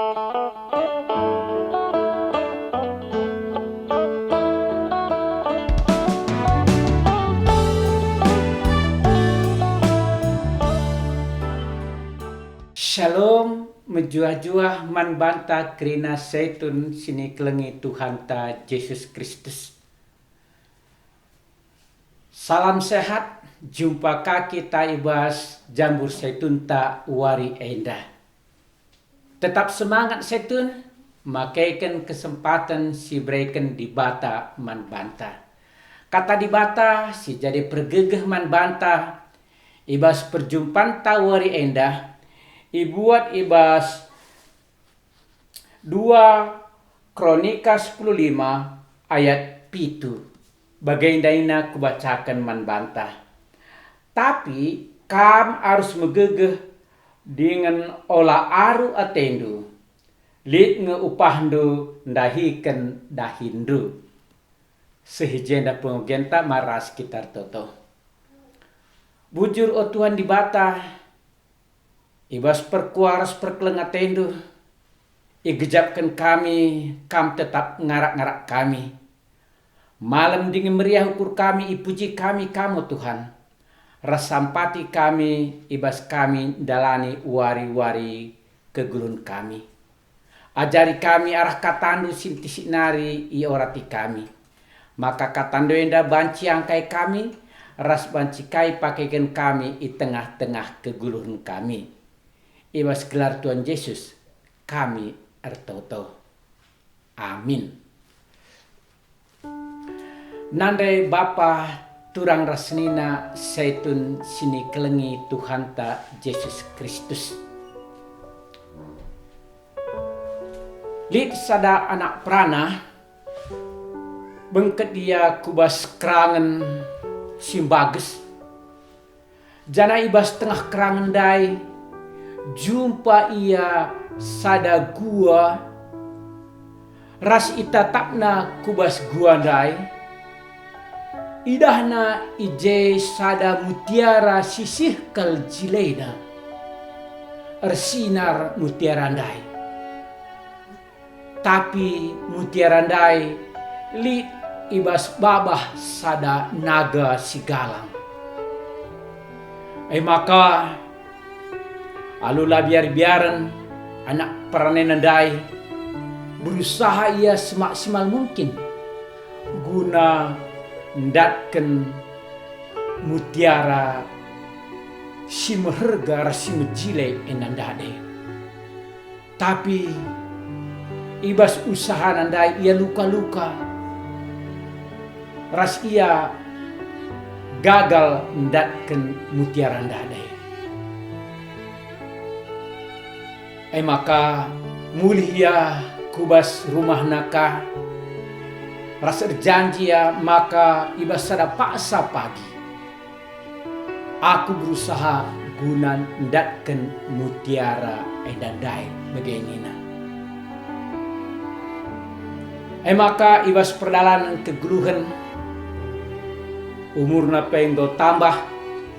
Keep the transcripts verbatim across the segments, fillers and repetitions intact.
Shalom, mejuah-juah man banta kerina Saitun si nikelengi Tuhanta Jesus Kristus. Salam sehat, jumpa ka kita i bas Jambur Saitunta wari enda. Tetap semangat Saitun, makeken kesempaten si ibereken Dibata man banta. Kata Dibata si jadi pergegeh man banta i bas perjumpanta wari enda, ibuat i bas dua Kronika sepuluh lima ayat pitu. Bagenda nina kubacaken man banta, "Tapi kam arus megegeh dingen ola aru atendu, lit nge upahndu ndahiken dahinndu." Seh i jenda pengogenta maka ras kita ertoto. Bujur, o Tuhan Dibata, i bas perkuah ras perkeleng atendu, igejapken kami, Kam tetap ngarak-ngarak kami. Malem dingen meriah ukur kami, ipuji kami Kam, o Tuhan, ras sampati kami i bas kami ndalani wari-wari kegeluhen kami. Ajari kami arah KataNdu si ntisik nari iorati kami, maka KataNdu enda banci angkai kami, ras banci ka ipakeken kami i tengah-tengah kegeluhen kami. I bas gelar Tuhan Jesus kami ertoto. Amin. Nande bapa, turang ras senina Saitun si nikelengi Tuhanta Jesus Kristus. Lit sada anak perana, bengket ia ku bas kerangen si mbages. Janah i bas tengah kerangen ndai, jumpa ia sada gua, ras itatapna ku bas gua ndai. Idahna i je sada mutiara si sih kal jilena. Ersinar mutiara ndai. Tapi mutiara ndai lit i bas babah sada naga si galang. E maka, alu la biar-biaren anak peranena ndai, berusaha ia semaksimal mungkin guna ndatken mutiara si meherga ras si mejile enda ndai. Tapi i bas usahana ndai ia luka-luka, ras ia gagal ndatken mutiara ndai. E maka mulih ia ku bas rumahna ka, ras erjanji ia maka i bas sada paksa pagi, "Aku berusaha guna ndatken mutiara enda ndai," bage nina. E maka i bas perdalanen kegeluhen, umurna pe enggo tambah,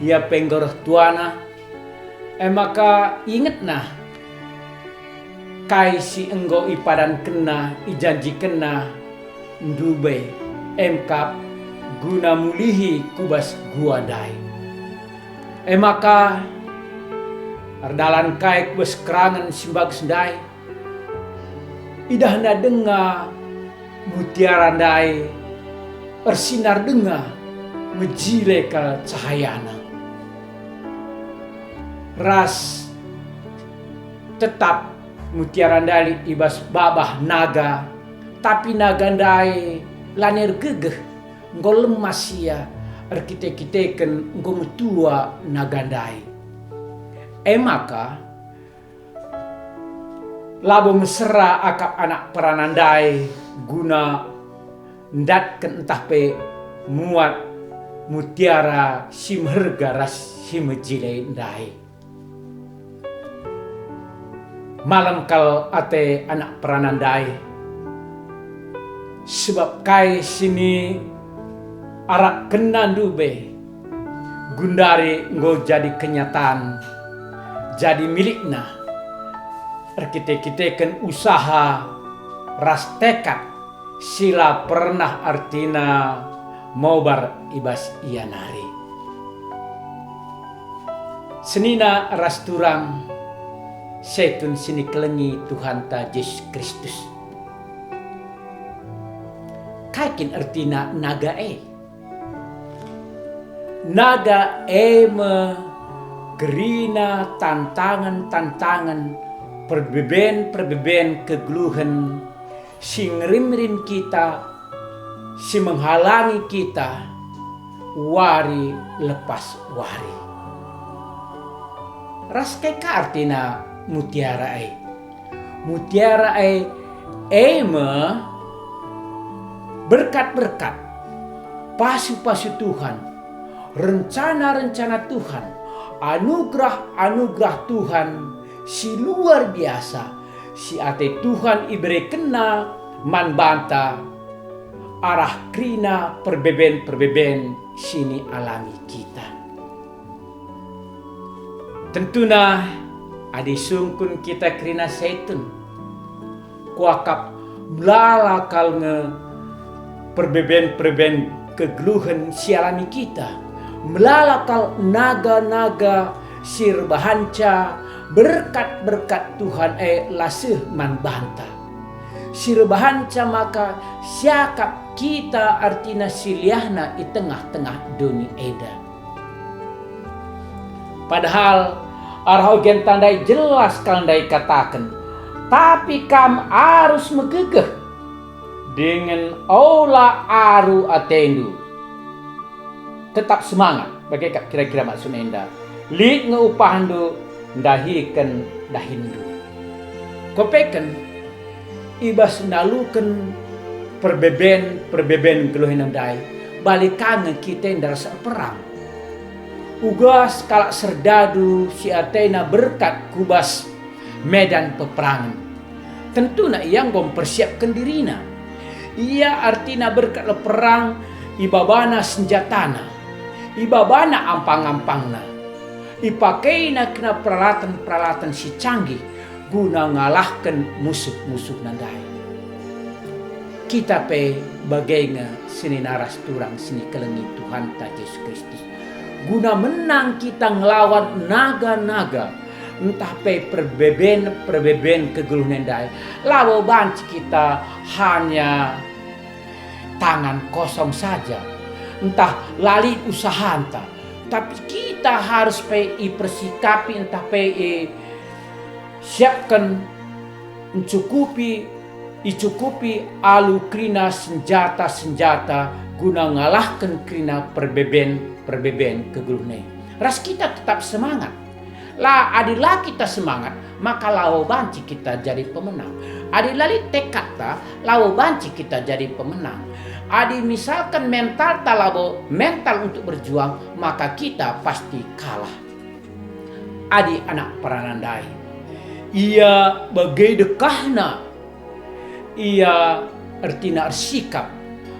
ia pe enggo reh tuana, e maka ingetna kai si enggo ipadankenna, ijanjikenna ndube, emkap guna mulihi ku bas gua ndai. E maka erdalan kai ku bas kerangen si mbages ndai, idahna denga mutiara ndai ersinar denga, mejile kal cahayana. Ras tetap mutiara ndai i bas babah naga, tapi naga ndai lanai ergegeh, enggo lemas ia, erkite-kiteken enggo metua naga ndai. E maka, labo mesera akap anak perana ndai guna ndatken ntah pe muat mutiara si meherga ras si mejile ndai. Malem kal ate anak perana ndai, sebab kai si niarakkenna ndube, gundari enggo jadi kenyataan, jadi milikna. erkite-kiteken usaha ras tekad si la pernah ertina mobar i bas ia nari. Senina ras turang Setun si nikelengi Tuhanta Jesus Kristus. Kai kin ertina naga e? Naga e me kerina tantangen-tantangen, perbeben-perbeben kegeluhen si ngerimrim kita, si menghalangi kita wari lepas wari. Ras kai ka ertina mutiara e? Mutiara e, e me berkat-berkat, pasu-pasu Tuhan, rencana-rencana Tuhan, anugerah-anugerah Tuhan si luar biasa, si ate Tuhan iberekenNa man banta arah kerina perbeben-perbeben si nialami kita. Tentuna, adi sungkun kita kerina Setun, kuakap melala kal nge perbeben-perbeben kegeluhen si alami kita, melala kal naga-naga si erbahanca berkat-berkat Tuhan e la seh man banta, si erbahanca maka siakap kita ertina si liahna i tengah-tengah doni enda. Padahal arah ogenta ndai jelas kal ndai kataken, tapi kam arus megegeh dingen ola aru atendu. Tetap semangat, bage kap kira-kira maksud enda. Lit nge upahndu ndahiken dahinndu. Kopeken, i bas naluken perbeben-perbeben geluh enda ndai, bali ka nge kita enda ras erperang. Uga sekalak serdadu si atena berkat ku bas medan peperangen. Tentuna ia enggo mpersiapken dirina. Ia ertina berkat erperang, ibabana senjatana, ibabana ampang-ampangna, ipakeina kena peralatan-peralatan si canggih guna ngalahken musuh-musuhna ndai. Kita pe bage nge senina ras turang si nikelengi Tuhanta Jesus Kristus, guna menang kita ngelawan naga-naga, ntah pe perbeben-perbeben kegeluhen ndai. Labo banci kita hanya tangan kosong saja, ntah la lit usahanta, tapi kita harus pe ipersikapi ntah pe isiapken, ncukupi, icukupi alu kerina senjata-senjata guna ngalahken kerina perbeben-perbeben kegeluhen e. Ras kita tetap semangat. La, adi la kita semangat, maka labo banci kita jadi pemenang. Adi la lit tekadta, labo banci kita jadi pemenang. Adi misalken mentalta labo mental untuk berjuang, maka kita pasti kalah. Adi anak perana ndai, ia bage dekahna, ia ertina ersikap,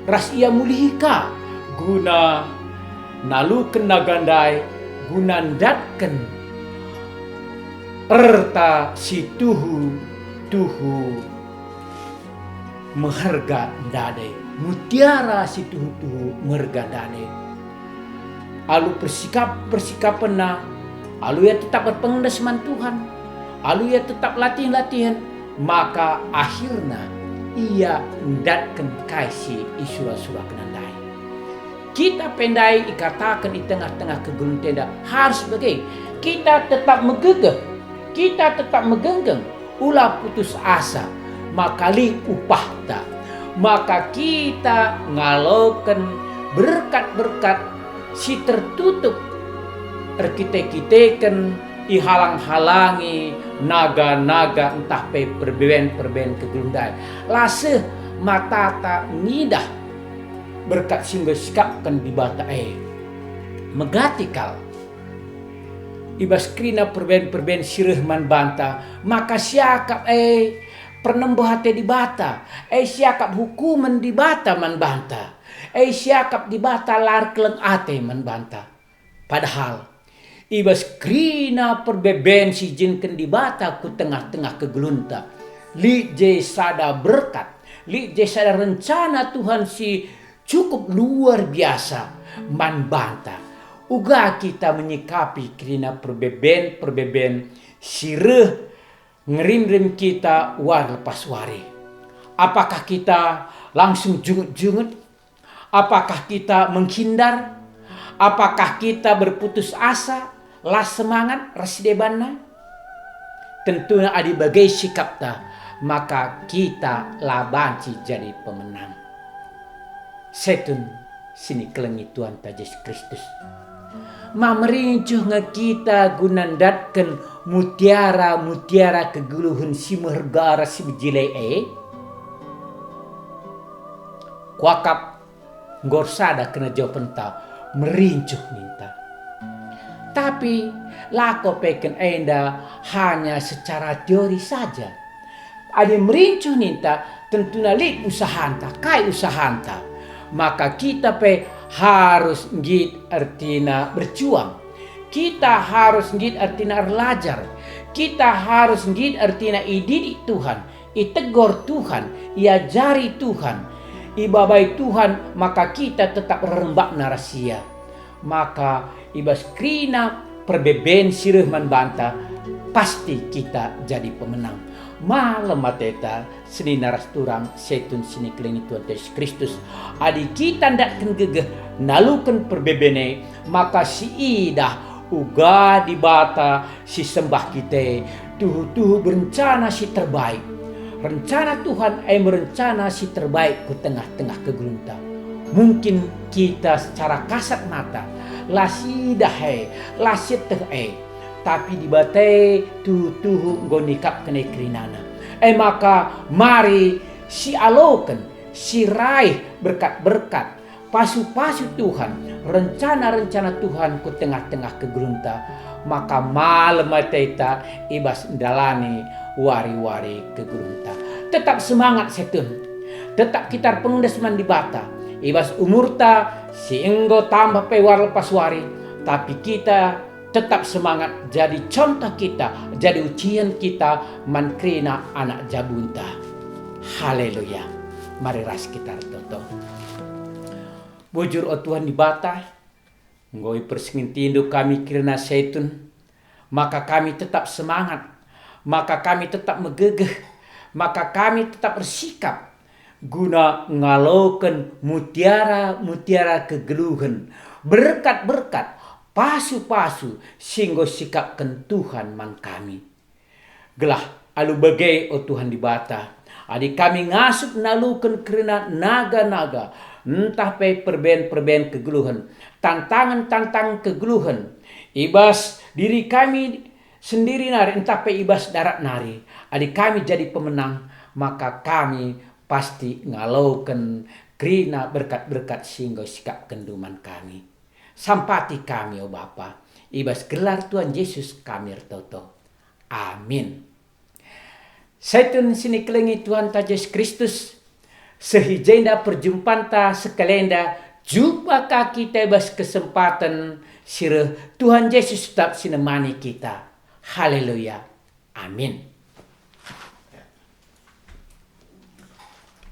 ras ia mulihi ka guna naluken naga ndai guna ndatken erta si tuhu-tuhu meherga ndai, mutiara si tuhu-tuhu meherga ndai. Alu persikap-, persikapenna, alu ia tetap erpengendes man Tuhan, alu ia tetap latih-latihen, maka akhirna ia ndatken kai si isura-surakenna ndai. Kita pe ndai ikataken i tengah-tengah kegeluhen enda harus bage. Kita tetap megegeh, kita tetap megenggeng, ula putus asa, maka lit upahta. Maka kita ngaloken berkat-berkat si tertutup, erkite-kiteken ihalang-halangi naga-naga ntah pe perbeben-perbeben kegeluh ndai. La seh matata ngidah berkat si enggo isikapken Dibata e. Megati kal. I bas kerina perbeben-perbeben si reh man banta, maka siakap e pernembeh ate Dibata, e siakap hukumen Dibata man banta, e siakap Dibata la erkeleng ate man banta. Padahal I bas kerina perbeben si ijinken Dibata ku tengah-tengah kegeluhenta, lit je sada berkat, lit je sada rencana Tuhan si cukup luar biasa man banta. Uga kita menyikapi kerina perbeben-perbeben si reh ngerimrim kita wari lepas wari? Apakah kita langsung jungut-jungut? Apakah kita menghindar? Apakah kita berputus asa, la semangat ras si debanna? Tentuna adi bage sikapta, maka kita la banci jadi pemenang. Setun si nikelengi Tuhanta Jesus Kristus. Ma merincuh nge kita guna ndatken mutiara-mutiara kegeluhen si meherga ras si mejile e? Kuakap enggo ersada kena jawabenta, merincuh ninta. Tapi lako peken enda hanya secara teori saja. Adi merincuh ninta, tentuna lit usahanta. Kai usahanta? Maka kita pe harus nggit ertina berjuang. Kita harus nggit ertina erlajar. Kita harus nggit ertina ididik Tuhan, itegor Tuhan, iajari Tuhan, ibabai Tuhan, maka kita tetap rerembakna ras ia. Maka i bas kerina perbeben si reh man banta, pasti kita jadi pemenang. Malem ateta, senina ras turang, setun si nikelengi Tuhanta Jesus Kristus. Adi kita ndatken gegeh naluken perbeben e, maka siidah uga Dibata si sembah kita e tuhu-tuhu berencana si terbaik. Rencana Tuhan e me rencana si terbaik ku tengah-tengah kegeluhenta. Mungkin kita secara kasat mata la siidah e, la sieteh e, tapi Dibata e tuhu-tuhu enggo nikapken e kerinana. E maka mari sialoken, siraih berkat-berkat, pasu-pasu Tuhan, rencana-rencana Tuhan ku tengah-tengah kegeluhenta, maka malem ateta i bas ndalani wari-wari kegeluhenta. Tetap semangat, setun. Tetap kita erpengendes man Dibata. I bas umurta si enggo tambah pe wari lepas wari, tapi kita tetap semangat jadi contoh kita, jadi ucihen kita man kerina anak jabunta. Haleluya. Mari ras kita ertoto. Bujur, o Tuhan Dibata, enggo ipersingetiNdu kami kerina setun, maka kami tetap semangat, maka kami tetap megegeh, maka kami tetap ersikap guna ngaloken mutiara-mutiara kegeluhen, berkat-berkat, pasu-pasu si enggo sikapken Tuhan man kami. Gelah alu bage, o Tuhan Dibata, adi kami ngasup naluken kerina naga-naga, ntah pe perben-perben kegeluhen, tantangen-tantangen kegeluhen, i bas diri kami sendiri nari ntah pe i bas darat nari, adi kami jadi pemenang, maka kami pasti ngaloken kerina berkat-berkat si enggo sikapkenNdu man kami. Sampati kami, o Bapa, i bas gelar Tuhan Jesus kami ertoto. Amin. Setun si nikelengi Tuhanta Jesus Kristus, seh i jenda perjumpanta sekalenda, jumpa ka kita i bas kesempaten si reh. Tuhan Jesus tetap si nemani kita. Haleluya. Amin.